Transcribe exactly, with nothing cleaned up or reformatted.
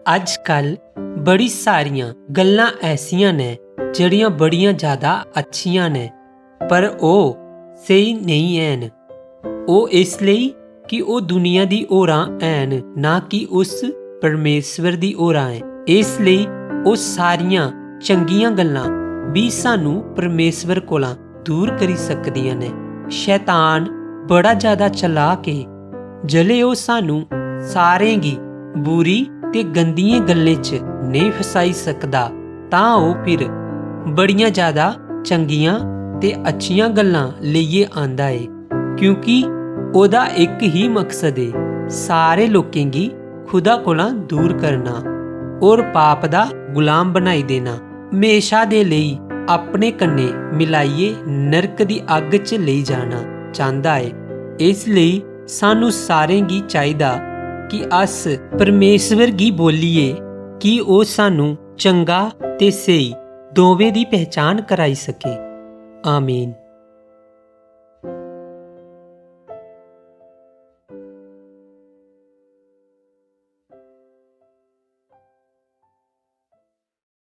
अज्ज-कल बड़ी सारियां गल्लां ऐसियां न जेह्ड़ियां बड़ियां ज्यादा अच्छियां न, पर ओह् स्हेई नेईं हैन। ओह् इस लेई कि ओह् दुनिया दी होरां हैन, ना कि उस परमेश्वर दी होरां ऐ। इस लेई ओह् सारियां चंगियां गल्लां बी सानू परमेश्वर कोला दूर करी सकदियां न। शैतान बड़ा ज्यादा चलाक ऐ। जले ओह् सानू सारें गी बुरी ते गंदियें गल्लें च नेईं फसाई सकदा, तां ओह् फिर बड़ियां ज्यादा चंगियां ते अच्छियां गल्लां लेइयै आंदा ऐ, क्योंकि ओह्दा इक ही मकसद ऐ, सारे लोकें गी खुदा कोला दूर करना और पाप दा गुलाम बनाई देना, म्हेशा दे लेई अपने कन्नै मिलाइयै नरक दी अग्ग च लेई जाना चांह्दा ऐ। इस लेई सानू सारें गी चाहिदा कि अस परमेश्वर गी बोलिए कि ओह् सानू चंगा ते स्हेई दोवें दी पहचान कराई सके। आमीन।